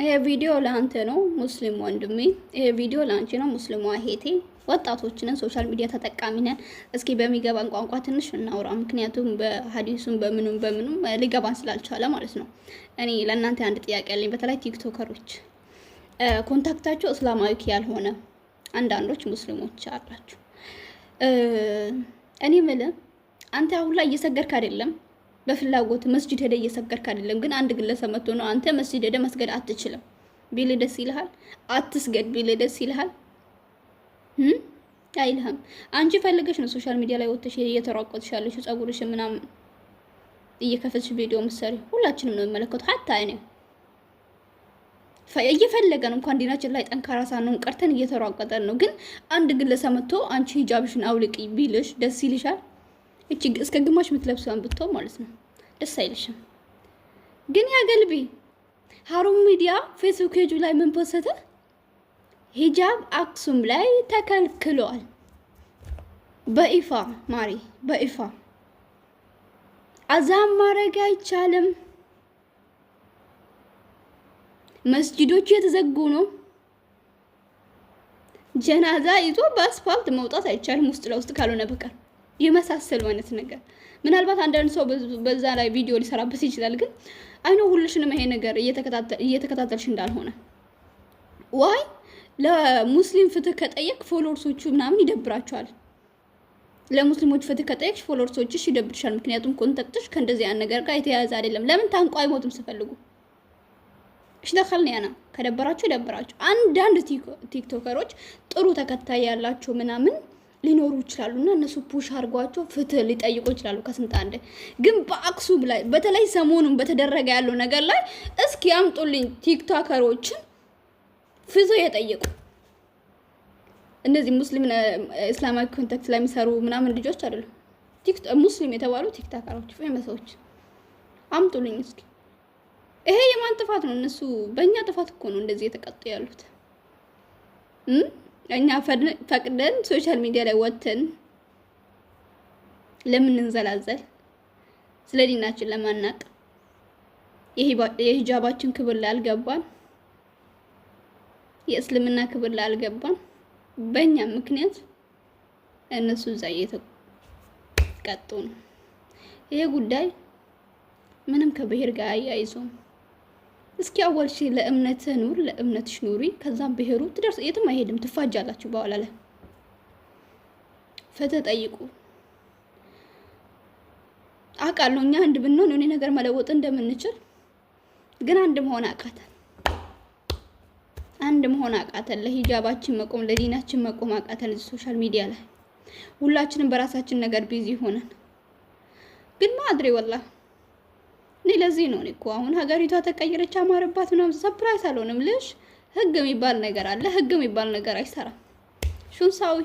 ይሄ ቪዲዮ ለአንተ ነው ሙስሊም ወንድሜ፣ ይሄ ቪዲዮ ለአንቺ ነው ሙስሊሟ እህቴ። ወጣቶች ነን፣ social media ተጠቃሚ ነን። እስኪ በሚገባን ቋንቋ ትንሽ እናውራ። ምክንያቱም በሀዲሱም በምኑም በምኑም ሊገባን ስላልቻለ ማለት ነው። እኔ ለእናንተ አንድ ጥያቄ አለኝ። በተለይ ቲክቶከሮች content ኣቸው እስላማዊ ያልሆነ አንዳንዶች ሙስሊሞች አላችሁ። እኔ የምልህ አንተ አሁን ላይ እየሰገድክ አይደለም፣ በፍላጎት መስጂድ ሄደ እየሰገድክ አይደለም። ግን አንድ ግለሰብ መጥቶ ነው አንተ መስጂድ ሄደ መስገድ አትችልም ቢል ደስ ይልሃል? አትስገድ ቢል ደስ ይልሃል? አይልህም። አንቺ ፈልገሽ ነው social media ላይ ወጥተሽ እየተሯቆጥሽ ያለሽ፣ ጸጉርሽ ምናምን እየከፈትሽ ቪዲዮ ምሰሪ። ሁላችንም ነው የሚመለከቱ፣ حتى እኔ እየፈለገን እንኳን ዲናችን ላይ ጠንካራ ሳንሆን ቀርተን እየተሯቆጠን ነው። ግን አንድ ግለሰብ መጥቶ አንቺ ሂጃብሽን አውልቂ ቢልሽ ደስ ይልሻል? እቺ እስከ ግማሽ የምትለብሰውን ብትሆን ማለት ነው፣ ደስ አይልሽም። ግን يا قلبي ሀሩን ሚዲያ ፌስቡክ ፔጁ ላይ ምን ፖሰተ? ሂጃብ አክሱም ላይ ተከልክሏል። በይፋ ማሪ፣ በይፋ አዛን ማድረግ አይቻልም። መስጂዶቹ የተዘጉ ነው። ጀናዛ ይዞ በአስፋልት መውጣት አይቻልም፣ ውስጥ ለውስጥ ካልሆነ በቀር የመሳሰሉ አይነት ነገር። ምናልባት አንዳንድ ሰው በዛ ላይ ቪዲዮ ሊሰራበት ይችላል። ግን I know ሁልሽንም ይሄ ነገር እየተከታተልሽ እንዳልሆነ። Why ለሙስሊም ፍትህ ከጠየቅ followers ኦቹ ምናምን ይደብራቸዋል። ለሙስሊሞች ፍትህ ከጠየቅሽ followers ኦችሽ ይደብርሻል። ምክንያቱም content ሽ ከእንደዚህ ያን ነገር ጋር የተያያዘ አይደለም። ለምን ታንቆ አይሞትም ስፈልጉ እሺ دخلني أنا ከደበራችሁ ይደብራችሁ። አንዳንድ ቲክቶከሮች ጥሩ ተከታይ ያላቸው ምናምን ሊኖሩ ይችላሉ እና እነሱ push አድርጓቸው ፍትህ ሊጠይቁ ይችላሉ ከስንት አንድ። ግን በአክሱም ላይ በተለይ ሰሞኑን በተደረገ ያለው ነገር ላይ እስኪ አምጡልኝ ቲክቶከሮችን ፍትህ የጠየቁ። እነዚህ ሙስሊም እስላማዊ content ላይ የሚሰሩ ምናምን ልጆች አይደሉም። ሙስሊም የተባሉ ቲክቶከሮች famous ኦች አምጡልኝ እስኪ። ይሄ የማን ጥፋት ነው? እነሱ በእኛ ጥፋት እኮ ነው እንደዚህ የተቀጡ ያሉት። እኛ ፈቅደን social media ላይ ወጥተን ለምንንዘላዘል፣ ስለ ዲናችን ለማናቅ፣ የሂጃባችን ክብር ላልገባን፣ የእስልምና ክብር ላልገባን በእኛ ምክንያት እነሱ እዛ እየተቀጡ ነው። ይሄ ጉዳይ ምንም ከብሔር ጋር አያይዞም። እስኪ أول شي ለእምነትህ ኑር፣ ለእምነትሽ ኑሪ። ከዛም ብሔሩ ትደርስ የትም አይሄድም፣ ትፋጃላችሁ። በኋላ ላይ ፍትህ ጠይቁ። አውቃለሁ እኛ አንድ ብንሆን የሆነ ነገር መለወጥ እንደምንችል፣ ግን አንድ መሆን አቃተን። አንድ መሆን አቃተን። ለሂጃባችን መቆም፣ ለዲናችን መቆም አቃተን። እዚህ social media ላይ ሁላችንም በራሳችን ነገር busy ሆነን ግን ما أدري والله። እኔ ለዚህ ነው እኔ እኮ አሁን ሀገሪቷ ተቀየረች አማረባት ምናምን surprise አልሆንም። ልሽ ህግ የሚባል ነገር አለ። ህግ የሚባል ነገር አይሰራም። شو نسوي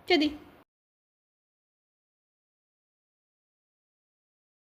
كذي.